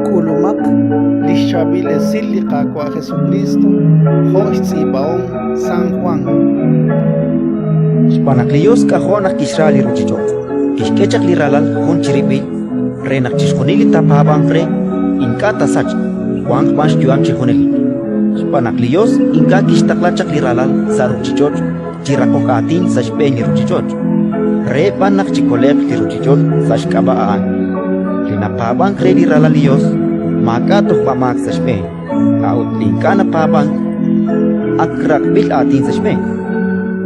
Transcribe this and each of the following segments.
K'ulumaq li xChaab'il Esil li Qaawa' Jesukriist jo' xtz'iib'ahom San Jwan. Xb'aan naq li Yos k'ajo' naq kixra li ruuchich'och', kixk'e chaq li Ralal jun chirib'il, re naq chixjunil li taapaab'anq re ink'a' taasachq, wanq b'an xyu'am chi junelik. Xb'aan naq li Yos ink'a' kixtaqla chaq li Ralal sa' ruuchich'och' chi raqok aatin sa' xb'een li ruuchich'och', re b'an naq chikole'q li ruuchich'och' sa' xk'ab'a' a'an. Li napaab'ank re li Ralal li Yos maak'a' tojb'amaak sa' xb'een, a'ut li ink'a' napaab'ank ak raqb'il aatin sa' xb'een,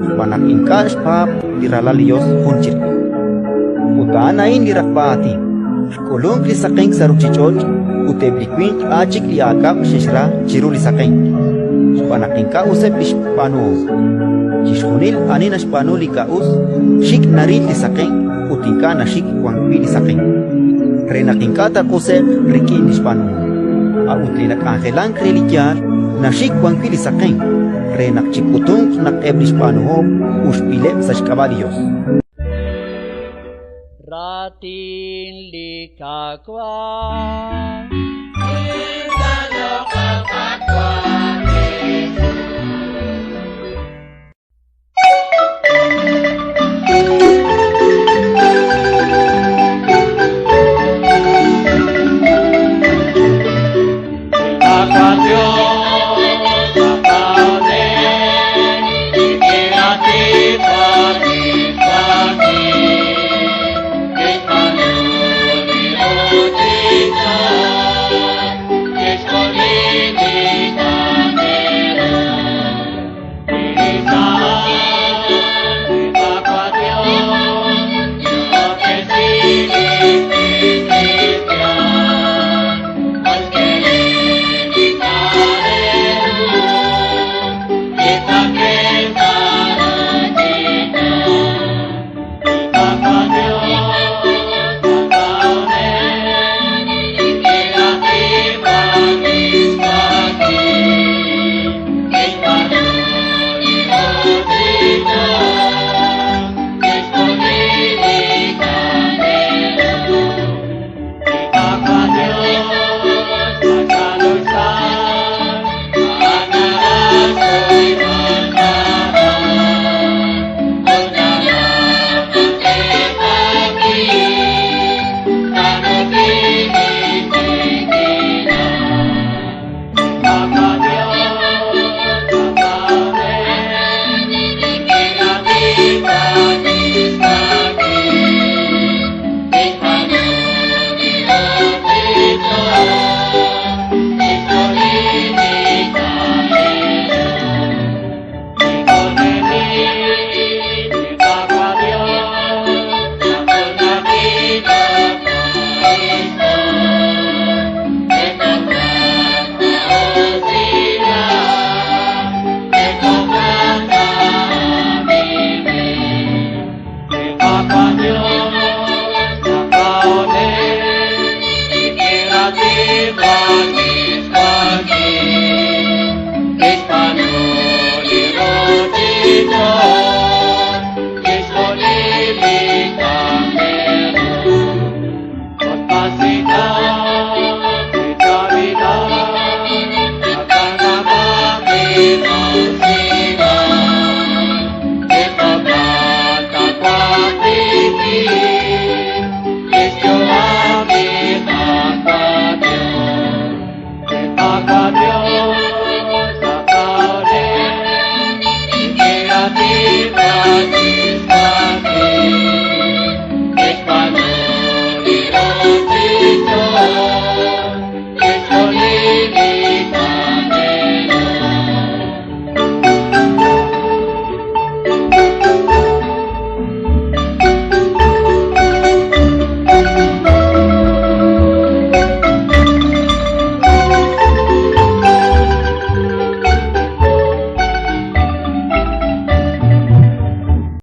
xb'aan naq ink'a' xpaab' li Ralal li Yos jun chirib'il. Ut a'an a'in li raqb'a aatin: xk'ulunk li saqenk sa' ruuchich'och' ut eb' li winq a' chik li aak'ab' xe'xra chiru li saqenk, xb'aan naq ink'a' useb' li xb'aanuhom. Chixjunil ani naxb'aanu li ink'a' us, xik' naril li saqenk ut ink'a' naxik wan wi' li saqenk, re naq ink'a' taaq'use'q rik'in li xb'aanuhom. A'ut li nak'anjelank re li yaal naxik wan wi' li saqenk, re naq chik'utunq naq eb' li xb'aanuhom uxb'ileb' sa' xk'ab'a' li Yos. Raatin li Qaawa'.